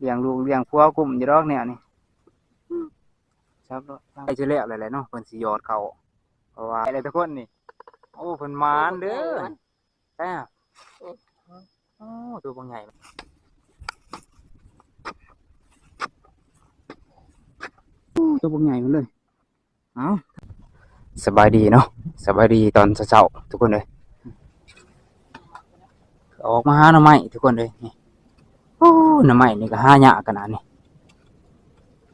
ລ້ຽງລູກລ້ຽງຜົວກຸ້ມຢູ່ດອກແນວນີ້. ຊັບໂລດ ໃກ້ຊິແລ້ວແລ້ວແຫຼະເນາະ ເພິ່ນຊິຢອດເຂົ້າ ເພາະວ່າ ແລ້ວທຸກຄົນນີ້ ໂອ້ ເພິ່ນໝານເດີ. ແຊບ ໂອ້ ໂຕບັກໃຫຍ່ ໂອ້ ໂຕບັກໃຫຍ່ພຸ້ນເລີຍ. ເອົ້າ ສະບາຍດີເນາະ ສະບາຍດີຕອນເຊົ້າໆ ທຸກຄົນເອີຍ. ອອກມາຫາໜໍ່ໄມ້ ທຸກຄົນເອີຍ ນີ້ ໂອ້ ໜໍ່ໄມ້ນີ້ກໍຫາຍາກຂະໜາດນີ້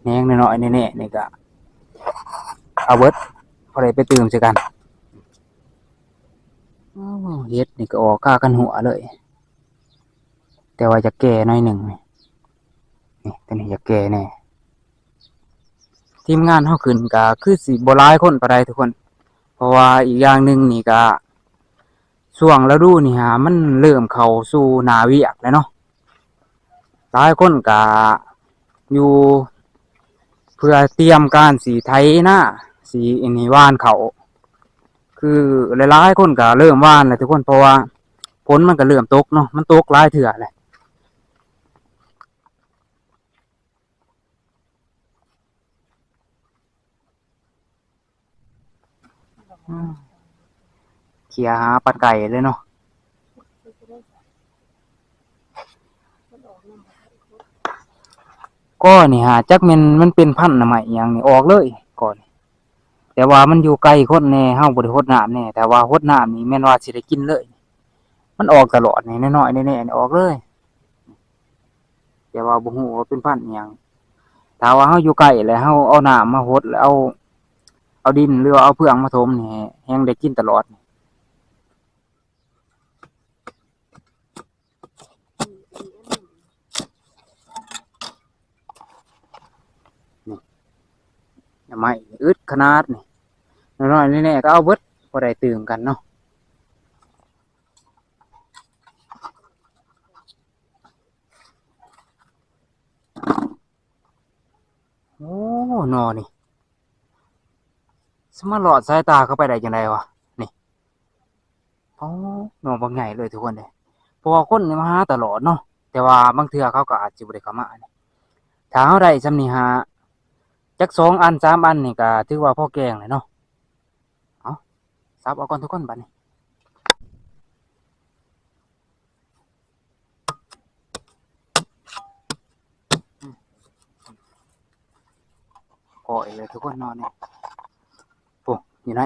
ແໜງນ້ອຍໆແນ່ໆນີ້ກໍເອົາເບິດ ພໍໄດ້ໄປຕື່ມໃສ່ກັນ. ໂອ້ ເຫັດນີ້ກໍອອກຄາກັນຫົວເລີຍ ແຕ່ວ່າຢາກແກ່ໜ້ອຍໜຶ່ງ ນີ້ ນີ້ ຕົວນີ້ຢາກແກ່ແດ່. ທີມງານເຮົາຂຶ້ນກໍຄືຊິບໍ່ຫຼາຍຄົນປານໃດທຸກຄົນ ເພາະວ່າອີກຢ່າງໜຶ່ງນີ້ກໍຊ່ວງລະດູນີ້ຫາ ມັນເລີ່ມເຂົ້າສູ່ໜ້າວຽກແລ້ວເນາະ. ຫຼາຍຄົນກະຢູ່ເພື່ອຕຽມການຊິໄຖນາ ຊິອັນນີ້ຫວ່ານເຂົ້າ ຄືຫຼາຍໆຄົນກະເລີ່ມຫວ່ານແລ້ວທຸກຄົນ ເພາະວ່າຝົນມັນກະເລີ່ມຕົກເນາະ ມັນຕົກຫຼາຍເທື່ອແລ້ວ. ອືມ ເຄຍຫາປານໄກ່ເລີຍເນາະ. ກໍນີ້ຫາ ຈັກແມ່ນມັນເປັນພັນໜໍ່ໄມ້ອີ່ຫຍັງນີ້ ອອກເລີຍກໍນີ້ ແຕ່ວ່າມັນຢູ່ໄກຄົນແດ່ ເຮົາບໍ່ໄດ້ຫົດນ້ຳແດ່ ຖ້າວ່າຫົດນ້ຳນີ້ແມ່ນວ່າຊິໄດ້ກິນເລີຍ. ມັນອອກຕະຫຼອດນີ້ ນ້ອຍໆແນ່ໆ ອອກເລີຍ ແຕ່ວ່າບໍ່ຮູ້ວ່າເປັນພັນອີ່ຫຍັງ. ຖ້າວ່າເຮົາຢູ່ໃກ້ແລ້ວເຮົາເອົານ້ຳມາຫົດ ແລ້ວເອົາ ເອົາດິນ ຫຼືວ່າເອົາເຟືອງມາຖົມນີ້ ແຮ່ງໄດ້ກິນຕະຫຼອດ. ນີ້ ໜໍ່ໄມ້ອຶດຂະໜາດນີ້ ນ້ອຍໆແນ່ໆກໍເອົາເບິດ ພໍໄດ້ຕື່ມກັນເນາະ. ໂອ້ ໜໍ່ນີ້ ສະມາລອດສາຍຕາເຂົ້າໄປໄດ້ຈັ່ງໃດວະ ນີ້. ໂອ້ ໜໍ່ບັກໃຫຍ່ເລີຍທຸກຄົນເອີຍ ເພາະວ່າຄົນນີ້ມາຫາຕະຫຼອດເນາະ ແຕ່ວ່າບາງເທື່ອເຂົາກໍອາດຊິບໍ່ໄດ້ເຂົ້າມານີ້. ຖ້າເຮົາໄດ້ຊ່ຳນີ້ຫາ ຈັກສອງອັນສາມອັນນີ້ກໍຖືວ່າພໍແກງແລ້ວເນາະ. ເອົາ ສັບເອົາກ່ອນທຸກຄົນບາດນີ້. ພໍອີກແລ້ວທຸກຄົນເນາະນີ້ ໂອ້ ຢູ່ໃນ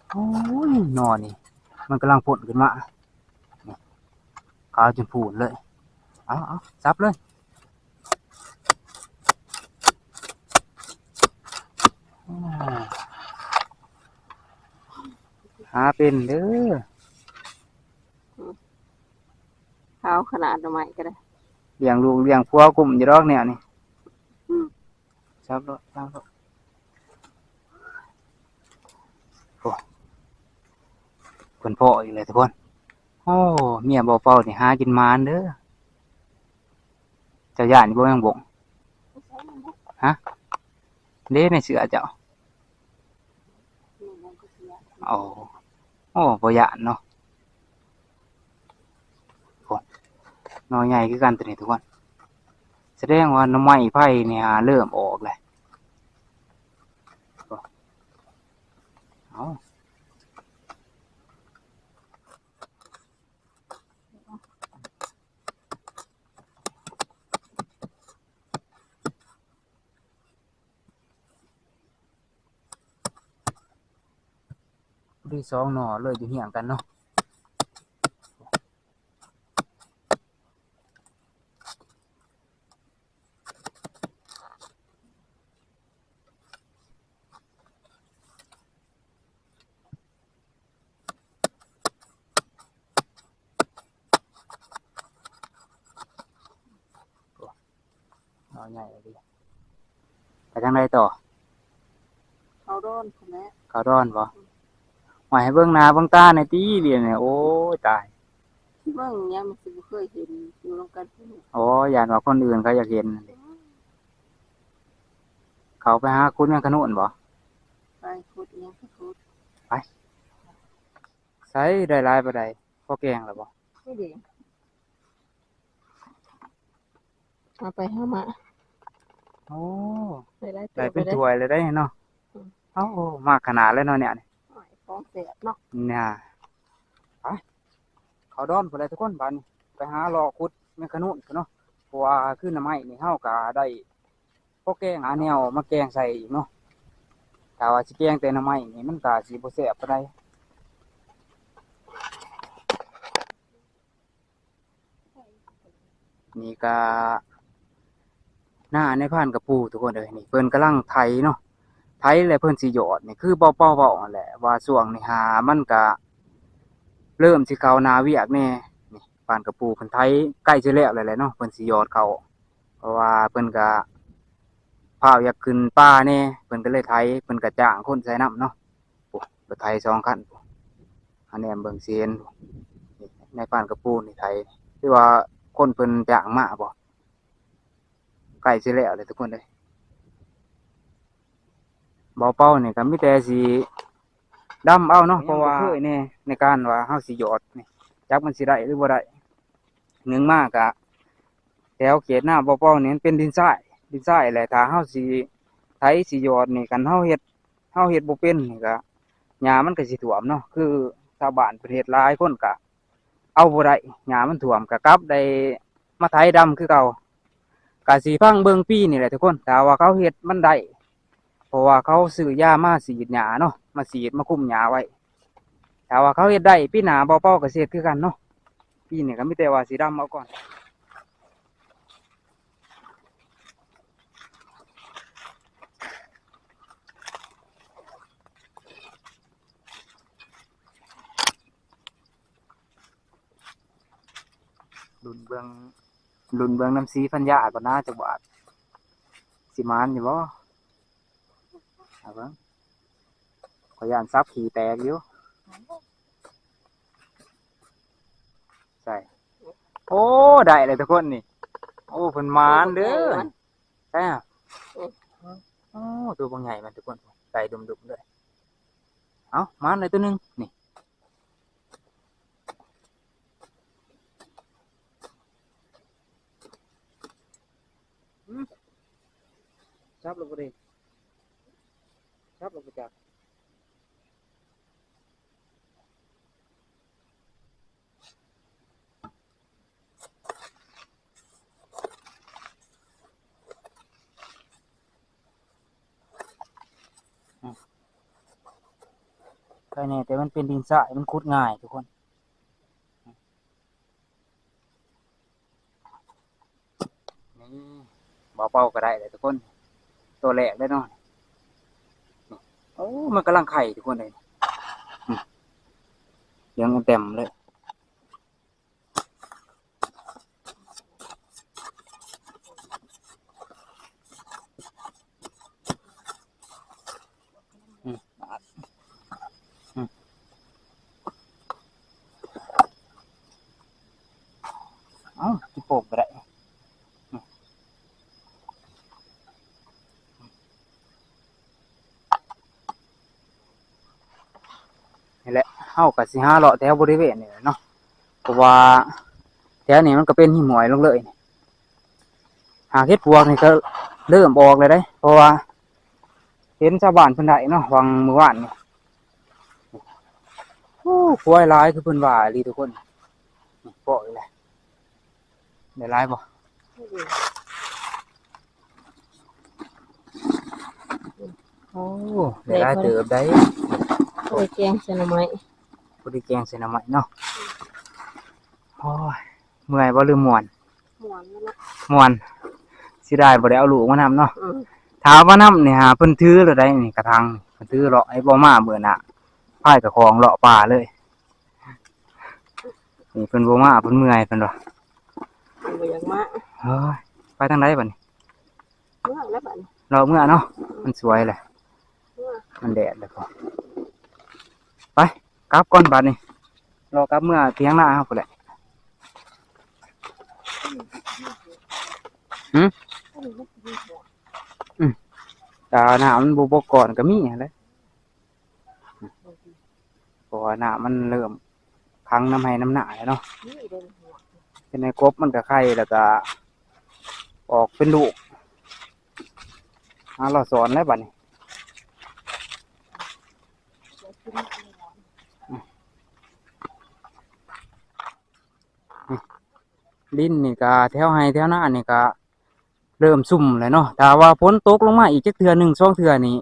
ໂອ້ຍ ໜໍ່ນີ້ ມັນກຳລັງພົ້ນຂຶ້ນມາ ນີ້ ຂາວຈົນພູນເລີຍ. ເອົາ ເອົາ ສັບເລີຍ. ຫາເປັນເດີ ຂາວຂະໜາດໜໍ່ໄມ້ກໍໄດ້ ລ້ຽງລູກລ້ຽງຜົວກຸ້ມຢູ່ດອກແນວນີ້. ອືມ ສັບໂລດ ສັບໂລດ. ໂອ້ ເພິ່ນພໍ້ອີກແລ້ວທຸກຄົນ. ໂອ້ ເມຍບໍ່ເປົ່ານີ້ຫາກິນໝານເດີ. ເຈົ້າຢ້ານຢູ່ບໍ່ແມງບົງ? ຮະ? ເດ້ ໃນເສື້ອເຈົ້າ. ໂອ້ ໂອ້ ບໍ່ຢ້ານເນາະ. ໂອ້ ໜໍ່ໃຫຍ່ຄືກັນຕົວນີ້ທຸກຄົນ. ສະແດງວ່າໜໍ່ໄມ້ໄຜ່ນີ້ຫາເລີ່ມອອກແລ້ວ. ໂອ້ ເອົາ. ພໍດີສອງໜໍ່ເລີຍຢູ່ຮຽງກັນເນາະ. ໂອ້ ໜໍ່ໃຫຍ່ເລີຍ. ໄປທາງໃດຕໍ່? ເຂົາດອນພຸ້ນແຫຼະ. ເຂົາດອນບໍ່? ອືມ. ວ່າໃຫ້ເບິ່ງໜ້າເບິ່ງຕາແດ່ຕິ ດຽວນີ້ ໂອ້ຍ ຕາຍ. ຊິເບິ່ງຫຍັງ ມັນຊິບໍ່ເຄີຍເຫັນ ຢູ່ນຳກັນພຸ້ນ. ໂອ້ ຢ້ານວ່າຄົນອື່ນເຂົາຢາກເຫັນ. ອືມ. ເຂົາໄປຫາຂຸດແມງຂະໜູນບໍ່? ໄປຂຸດຫຍັງກະຂຸດ. ໄປ. ໃສ ໄດ້ຫຼາຍປານໃດ? ພໍແກງແລ້ວບໍ່? ນີ້ເດ້ ເອົາໄປຫາມາ. ໂອ້ ໄດ້ຫຼາຍເຕີບ ໄດ້ເປັນຖ້ວຍແລ້ວເດ້ເນາະ. ອືມ. ໂອ້ ມັກຂະໜາດເລີຍເນາະແນວນີ້. ໂອ້ຍ ຂອງແຊບເນາະ ນີ້. ໄປ ເຂົ້າດອນພຸ້ນແຫຼະທຸກຄົນ. ບາດນີ້ໄປຫາເລາະຂຸດແມງຂະໜູນພຸ້ນເນາະ ເພາະວ່າຄືໜໍ່ໄມ້ນີ້ເຮົາກະໄດ້ ພໍແກງ ຫາແນວມາແກງໃສ່ອີກເນາະ. ຖ້າວ່າຊິແກງແຕ່ໜໍ່ໄມ້ນີ້ ມັນກະຊິບໍ່ແຊບປານໃດ. ນີ້ກະນານາຍພານກະປູທຸກຄົນເອີຍ. ນີ້ເພິ່ນກຳລັງໄຖເນາະ ໄຖແລ້ວເພິ່ນຊິຢອດ. ນີ້ຄືເບົາເປົ້າເວົ້າຫັ້ນແຫຼະ ວ່າຊ່ວງນີ້ຫາມັນກະເລີ່ມຊິເຂົ້າໜ້າວຽກແດ່. ນີ້ພານກະປູເພິ່ນໄຖໃກ້ຊິແລ້ວແລ້ວແຫຼະເນາະ ເພິ່ນຊິຢອດເຂົ້າ. ເພາະວ່າເພິ່ນກະພ້າວຢາກຂຶ້ນປ່າແດ່ ເພິ່ນກະເລີຍໄຖ ເພິ່ນກະຈ້າງຄົນໃສ່ນຳເນາະ. ໂອ້ ລົດໄຖສອງຄັນ ເຮົາແນມເບິ່ງຊິເຫັນ ນາຍພານກະປູນີ້ໄຖ ຫຼືວ່າຄົນເພິ່ນຈ້າງມາບໍ? ໃກ້ຊິແລ້ວແລ້ວທຸກຄົນເອີຍ. ເບົາເປົ້ານີ້ກະມີແຕ່ຊິດຳເອົາເນາະ ເພາະວ່າເຄີຍແດ່ໃນການວ່າເຮົາຊິຢອດນີ້ ຈັກມັນຊິໄດ້ຫຼືບໍ່ໄດ້. ໜຶ່ງມາກະແຖວເຂດນາເບົາເປົ້ານີ້ມັນເປັນດິນຊາຍ ດິນຊາຍແຫຼະ. ຖ້າເຮົາຊິໄຖຊິຢອດນີ້ ຄັນເຮົາເຮັດ ເຮົາເຮັດບໍ່ເປັນນີ້ກະ ຫຍ້າມັນກະຊິຖ້ວມເນາະ. ຄືຊາວບ້ານເພິ່ນເຮັດ ຫຼາຍຄົນກະເອົາບໍ່ໄດ້ ຫຍ້າມັນຖ້ວມ ກະກັບໄດ້ມາໄຖດຳຄືເກົ່າ. ກະຊິຟັງເບິ່ງປີນີ້ແຫຼະທຸກຄົນ ຖ້າວ່າເຂົາເຮັດມັນໄດ້ ເພາະວ່າເຂົາຊື້ຢາມາສີດຫຍ້າເນາະ ມາສີດມາຄຸມຫຍ້າໄວ້. ຖ້າວ່າເຂົາເຮັດໄດ້ ປີໜ້າເບົາເປົ້າກະຊິເຮັດຄືກັນເນາະ. ປີນີ້ກະມີແຕ່ວ່າຊິດຳເອົາກ່ອນ. ລຸ້ນເບິ່ງ ລຸ້ນເບິ່ງນຳສີພັນຍາກ່ອນນະ ຈັກບາດ ຊິໝານຢູ່ບໍ່? ເອົາເບິ່ງ ຂ້ອຍຢ້ານສັບຂີ້ແຕກຢູ່. ໃສ່ ໂອ້ ໄດ້ແລ້ວທຸກຄົນນີ້. ໂອ້ ເພິ່ນໝານເດີ. ໃສ່ ໂອ້ ໂຕບັກໃຫຍ່ມັນທຸກຄົນ ໄຕ່ດຸ່ມໆເລີຍ. ເອົ້າ ໝານໄດ້ໂຕໜຶ່ງນີ້. ອືມ ຈັບແລ້ວບໍ່ໄດ້ ຈັບແລ້ວບໍ່ຈັກ. ອືມ ໄກແນ່ ແຕ່ມັນເປັນດິນຊາຍ ມັນຂຸດງ່າຍທຸກຄົນ. ນີ້ ບໍ່ເປົ່າກໍໄດ້ແຫຼະທຸກຄົນ ຕົວແລກເລີຍເນາະ. ໂອ້ ມັນກຳລັງໄຂ່ທຸກຄົນເອີຍ ນີ້ ເຫຼືອງແຕ່ມເລີຍ. ອືມ ອືມ ເອົ້າ ຊິໂປ່ງກໍໄດ້. ນີ້ແຫຼະ ເຮົາກໍຊິຫາເລາະແຖວບໍລິເວນນີ້ແຫຼະເນາະ ເພາະວ່າແຖວນີ້ມັນກໍເປັນຫິມຫ້ວຍລົງເລີຍ. ຫາກເຫັດປວກນີ້ກໍເລີ່ມອອກແລ້ວເດ້ ເພາະວ່າເຫັນຊາວບ້ານເພິ່ນໄດ້ເນາະ ຫວ່າງມື້ວານນີ້. ໂອ້ ຄວາຍຫຼາຍຄືເພິ່ນວ່າອີ່ຫຼີທຸກຄົນ. ນີ້ ເປາະອີກແລ້ວ. ໄດ້ຫຼາຍບໍ່? ໂອ້ ໄດ້ຫຼາຍເຕີບໄດ໋. ພໍໄດ້ແກງໃສ່ໜໍ່ໄມ້ ພໍໄດ້ແກງໃສ່ໜໍ່ໄມ້ເນາະ. ໂອ້ຍ ເມື່ອຍບໍ່ ຫຼືມ່ວນ? ມ່ວນຢູ່ເນາະ ມ່ວນ. ເສຍດາຍບໍ່ໄດ້ເອົາລູກມານຳເນາະ. ອືມ ຖ້າເອົາມານຳນີ້ຫາເພິ່ນຖືໂລດໄດ໋ນີ້ ກະຖັງ ເພິ່ນຖືເລາະ ໃຫ້ບໍ່ມາມື້ໜ້າ ພາຍກະຂອງເລາະປ່າເລີຍ. ນີ້ເພິ່ນບໍ່ມາ ເພິ່ນເມື່ອຍເພິ່ນວ່າ ເພິ່ນບໍ່ຢາກມາ. ໂອ້ຍ ໄປທາງໃດບັດນີ້? ເມືອແລ້ວບັດນີ້ ເລາະເມືອເນາະ ມັນສວຍແຫຼະ. ເມືອ ມັນແດດແລ້ວກໍ ໄປ ກັບກ່ອນບາດນີ້ ລໍກັບເມືອຖຽງນາເຮົາພຸ້ນແຫຼະ. ຫື ອືມ ກະນ້ຳມັນບໍ່ ບໍ່ກ່ອນກໍມີຫັ້ນແຫຼະ ເພາະວ່ານ້ຳມັນເລີ່ມຂັງນຳໄຮ່ນຳນາແລ້ວເນາະ. ເຮັດໃຫ້ກົບມັນກໍໄຂ່ ແລ້ວກໍອອກເປັນລູກ ຫາລະສອນແລ້ວບາດນີ້. ດິນນີ້ກະແຖວໄຮ່ແຖວນານີ້ກະເລີ່ມຊຸ່ມແລ້ວເນາະ. ຖ້າວ່າຝົນຕົກລົງມາອີກຈັກເທື່ອໜຶ່ງສອງເທື່ອນີ້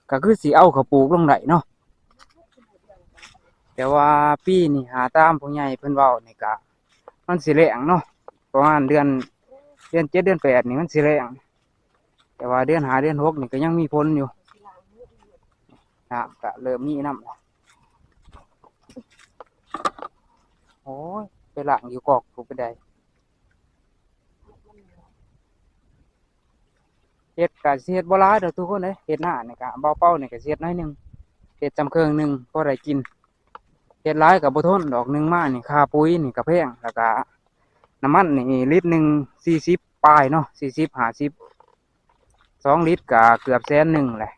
ກະຄືຊິເອົາເຂົ້າປູກລົງໄດ້ເນາະ. ແຕ່ວ່າປີນີ້ຫາ ຕາມຜູ້ໃຫຍ່ເພິ່ນເວົ້ານີ້ກະ ມັນຊິແລ້ງເນາະ ປະມານເດືອນ ເດືອນເຈັດເດືອນແປດນີ້ມັນຊິແລ້ງ. ແຕ່ວ່າເດືອນຫ້າເດືອນຫົກນີ້ກໍຍັງມີຝົນຢູ່ ນ້ຳກໍເລີ່ມມີນຳ. ໂອ້ຍ ໄປລ້າງຢູ່ກອກພຸ້ນໄປໃດ. ເຮັດກໍຊິເຮັດບໍ່ຫຼາຍດອກທຸກຄົນເອີຍ ເຮັດນານີ້ກໍ ເບົາເປົານີ້ກໍຊິເຮັດໜ້ອຍໜຶ່ງ ເຮັດຊ່ຳເຄິ່ງໜຶ່ງພໍໄດ້ກິນ. ເຮັດຫຼາຍກໍບໍ່ທົນດອກ ໜຶ່ງມານີ້ຄ່າປຸ໋ຍນີ້ກໍແພງ ແລ້ວກໍນ້ຳມັນນີ້ລິດໜຶ່ງສີ່ສິບປາຍເນາະ ສີ່ສິບ ຫ້າສິບ ສອງລິດກໍເກືອບແສນໜຶ່ງແຫຼະ.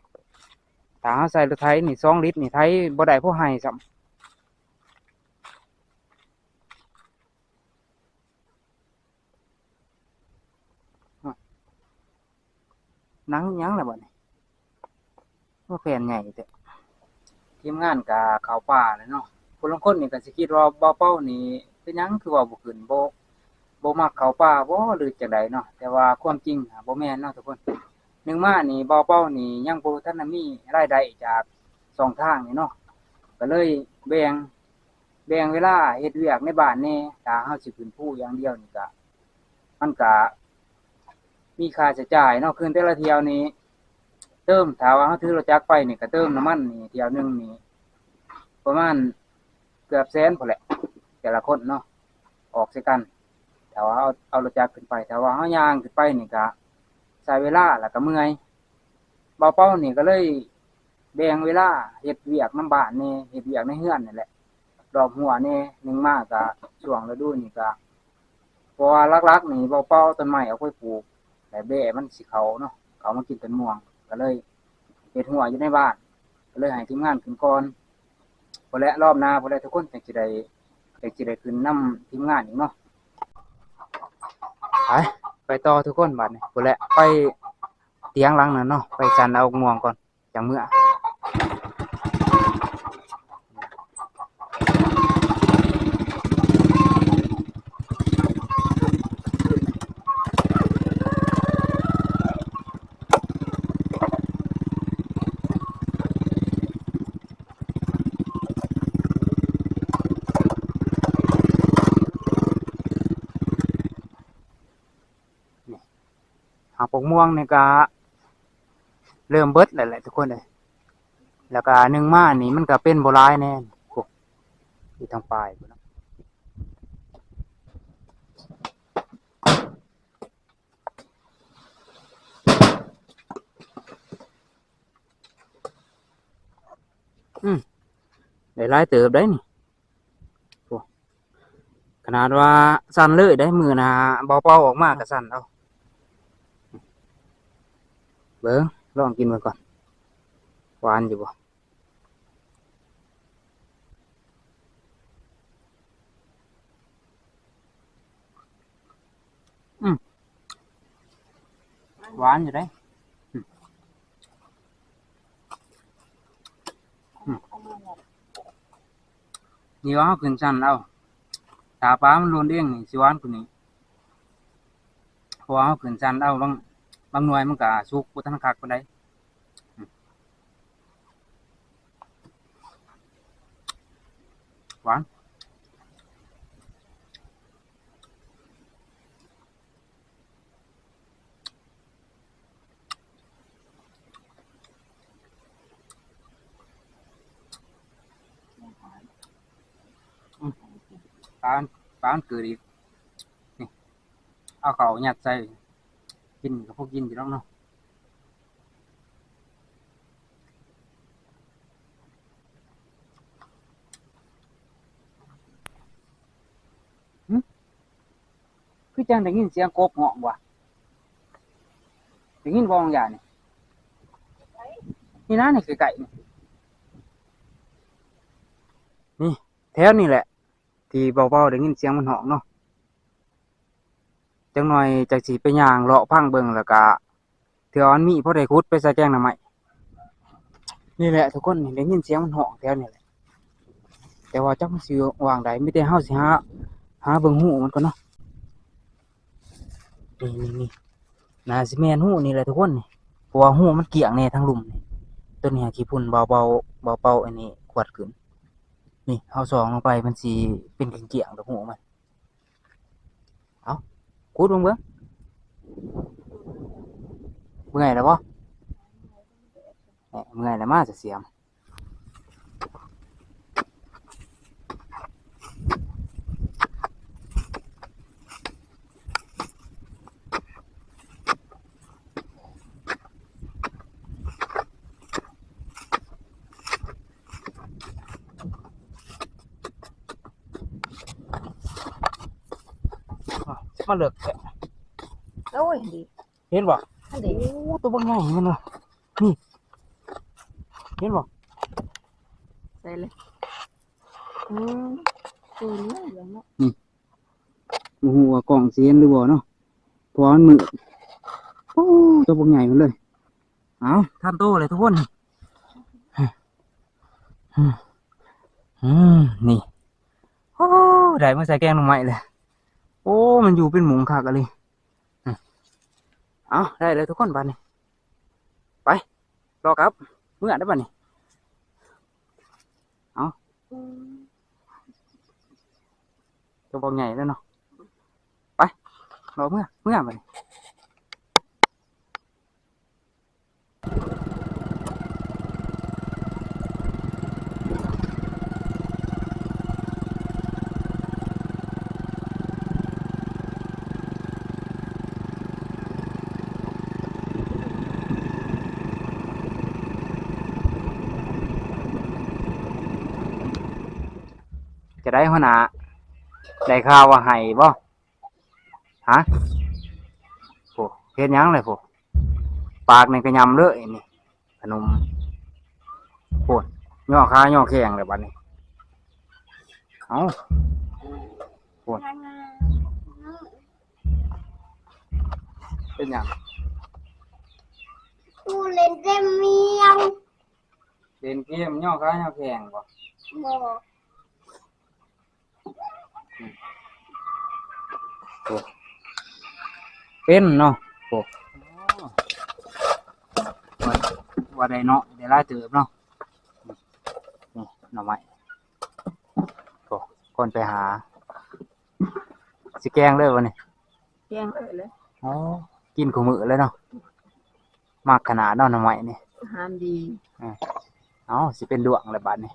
ຖ້າເຮົາໃຊ້ລົດໄຖນີ້ສອງລິດນີ້ໄຖບໍ່ໄດ້ພໍໄຮ່ຊ້ຳ. ໜັງອີ່ຫຍັງລະບາດນີ້ ວ່າແຜ່ນໃຫຍ່ແທ້. ທີມງານກະເຂົ້າປ່າແລ້ວເນາະ. ຜູ້ລາງຄົນນີ້ກະຊິຄິດວ່າເບົາເປົານີ້ເປັນຫຍັງຄືເວົ້າບໍ່ຂຶ້ນ ບໍ່ ບໍ່ມັກເຂົ້າປ່າບໍ ຫຼືຈັ່ງໃດເນາະ. ແຕ່ວ່າຄວາມຈິງຫັ້ນບໍ່ແມ່ນເນາະທຸກຄົນ. ໜຶ່ງມານີ້ເບົາເປົານີ້ຍັງບໍ່ທັນໄດ້ມີລາຍໄດ້ຈາກຊ່ອງທາງນີ້ເນາະ ກະເລີຍແບ່ງ ແບ່ງເວລາເຮັດວຽກໃນບ້ານແດ່. ຖ້າເຮົາຊິຂຶ້ນພູຢ່າງດຽວນີ້ກະ ມັນກະມີຄ່າໃຊ້ຈ່າຍເນາະ ຂຶ້ນແຕ່ລະທ່ຽວນີ້ເຕີມ ຖ້າວ່າເຮົາຖືລົດຈັກໄປນີ້ກະເຕີມນ້ຳມັນນີ້ ທ່ຽວໜຶ່ງນີ້ປະມານເກືອບແສນພຸ້ນແຫຼະ ແຕ່ລະຄົນເນາະ ອອກໃສ່ກັນ. ຖ້າວ່າເຮົາເອົາ ເອົາລົດຈັກຂຶ້ນໄປ ຖ້າວ່າເຮົາຍ່າງຂຶ້ນໄປນີ້ກະໃຊ້ເວລາ ແລ້ວກະເມື່ອຍ. ເບົາເປົານີ້ກະເລີຍ ແບ່ງເວລາເຮັດວຽກນຳບ້ານແດ່ ເຮັດວຽກໃນເຮືອນນີ້ແຫຼະ ລອບຮົ້ວແດ່. ໜຶ່ງມາກະຊ່ວງລະດູນີ້ກະ ເພາະວ່າຫຼັກໆນີ້ເບົາເປົາເອົາຕົ້ນໄມ້ອອກໄປປູກ ແລ້ວແບ້ມັນຊິເຂົ້າເນາະ ເຂົ້າມາກິນຕົ້ນມ່ວງ ກະເລີຍເຮັດຮົ້ວຢູ່ໃນບ້ານ ກະເລີຍໃຫ້ທີມງານຂຶ້ນກ່ອນ. ພຸ້ນແຫຼະ ລອບໜ້າພຸ້ນແຫຼະທຸກຄົນ ຈັ່ງຊິໄດ້ ຈັ່ງຊິໄດ້ຂຶ້ນນຳທີມງານອີກເນາະ. ໄປ ໄປຕໍ່ທຸກຄົນບາດນີ້ ພຸ້ນແຫຼະ ໄປຖຽງຫຼັງນັ້ນເນາະ ໄປສັນເອົາໝ່ວງກ່ອນ ຈັ່ງເມືອ. ນີ້ ຫາກໝາກມ່ວງນີ້ກະເລີ່ມເບິດແລ້ວແຫຼະທຸກຄົນເອີຍ. ແລ້ວກະໜຶ່ງມານີ້ມັນກະເປັນບໍ່ຫຼາຍແນ່ ໂອ້ ຢູ່ທາງປາຍພຸ້ນເນາະ. ອືມ ໄດ້ຫຼາຍເຕີບໄດ໋ນີ້. ໂອ້ ຂະໜາດວ່າສັ່ນເລີຍໄດ໋ ມື້ໜ້າເບົາເປົາອອກມາກໍສັ່ນເອົາ. ເບິ່ງ ລອງກິນເບິ່ງກ່ອນ ຫວານຢູ່ບໍ່? ອືມ ຫວານຢູ່ເດ້. ອືມ ອືມ ນີ້ວ່າເຮົາຂຶ້ນຊັ້ນເອົາ ຖ້າປາມັນຫຼົ່ນເອງນີ້ຊິຫວານກວ່ານີ້ ເພາະວ່າເຮົາຂຶ້ນຊັ້ນເອົາ ບາງ ບາງໜ່ວຍມັນກະສຸກບໍ່ທັນຄັກປານໃດ. ຫວານ ອືມ ປາ ປາມັນເກີດອີກ ນີ້ ເອົາເຂົ້າຍັດໃສ່ ກິນກໍພໍກິນຢູ່ດອກເນາະ. ຈັ່ງໄດ້ຍິນສຽງກົບຮ້ອງຫວາ? ໄດ້ຍິນບໍ່ບາງຢ່າງນີ້? ນີ້ນະ ນີ້ໃກ້ໆ ນີ້ ນີ້ແຖວນີ້ແຫຼະ ທີ່ເບົາໆ ໄດ້ຍິນສຽງມັນຮ້ອງເນາະ. ຈັກໜ່ອຍຈັກຊິໄປຍ່າງເລາະຟັງເບິ່ງ ແລ້ວກະ ເທື່ອມັນມີພໍໄດ້ຂຸດໄປໃສ່ແກງໜໍ່ໄມ້. ນີ້ແຫຼະທຸກຄົນ ນີ້ໄດ້ຍິນສຽງມັນຮ້ອງແຖວນີ້ແຫຼະ ແຕ່ວ່າຈັກມັນຊິຢູ່ຫວ່າງໃດ ມີແຕ່ເຮົາຊິຫາ ຫາເບິ່ງຮູມັນກ່ອນເນາະ. ນີ້ໆໆ ໜ້າຊິແມ່ນຮູນີ້ແຫຼະທຸກຄົນນີ້ ເພາະວ່າຮູມັນກ້ຽງແດ່ທາງລຸ່ມນີ້. ໂຕນີ້ຫາຂີ້ຝຸ່ນເບົາໆ ເບົາເປົ່າອັນນີ້ຂວດຂຶ້ນ. ນີ້ເຮົາສ່ອງລົງໄປ ມັນຊິເປັນກ້ຽງໆ ດອກຮູມັນ. ເອົ້າ ຂຸດເບິ່ງເບິ່ງ ເມື່ອຍແລ້ວບໍ່? ແໝ ເມື່ອຍແລ້ວ ມາສະສຽມ. ອ້າວ ມາເລິກແທ້. ໂອ້ຍ ເຫັນບໍ່? ອັນນີ້ ໂອ້ ຕົວບັກໃຫຍ່ມັນວ່າ ນີ້ ເຫັນບໍ່? ໃສ່ເລີຍ. ອືມ ໂຕນີ້ເນາະ ນີ້ ບໍ່ຮູ້ວ່າກ້ອງຊິເຫັນຫຼືບໍ່ເນາະ ເພາະວ່າມັນມືດ. ໂອ້ ຕົວບັກໃຫຍ່ພຸ້ນເລີຍ. ເອົ້າ ທັນໂຕເລີຍທຸກຄົນ. ອືມ ນີ້ ໂອ້ ໄດ້ມາໃສ່ແກງໜໍ່ໄມ້ເລີຍ. ໂອ້ ມັນຢູ່ເປັນໝູ່ຄັກອີ່ຫຼີ. ເອົ້າ ໄດ້ເລີຍທຸກຄົນ ບາດນີ້ ໄປ ລໍກັບເມືອໄດ້ບາດນີ້. ເອົ້າ ຕົວບັກໃຫຍ່ແລ້ວເນາະ. ໄປ ລໍເມືອ ເມືອບາດນີ້. ຈະໄດ້ຫົວໜ້າ ໄດ້ຂ່າວວ່າໄຫ້ບໍ່? ຮະ ໂອ້ ເຮັດຫຍັງເລີຍໂອ້ ປາກນີ້ກະຫຍ້ຳເລີຍນີ້ ຂະໜົມ. ໂອ້ ຍໍຂາຍໍແຂ້ງແລ້ວບາດນີ້. ເອົ້າ ໂອ້ ເປັນຫຍັງ? ກູເຫຼັ້ນແຕ່ມຽງ. ເຫຼັ້ນເກມຍໍຂາຍໍແຂ້ງບໍ່? ບໍ່. ໂອ້ ເປັນເນາະ ໂອ້ ວ່າ ວ່າໄດ້ເນາະ ໄດ້ຫຼາຍເຕີບເນາະ. ນີ້ໜໍ່ໄມ້ ໂອ້ ກ່ອນໄປຫາ ຊິແກງເລີຍບໍ່ນີ້? ແກງເລີຍເລີຍ. ອໍ ກິນຄູ່ມື້ເລີຍເນາະ. ມັກຂະໜາດເນາະໜໍ່ໄມ້ນີ້ ອາຫານດີ. ເອີ ເອົ້າ ຊິເປັນດ້ວງແລ້ວບາດນີ້.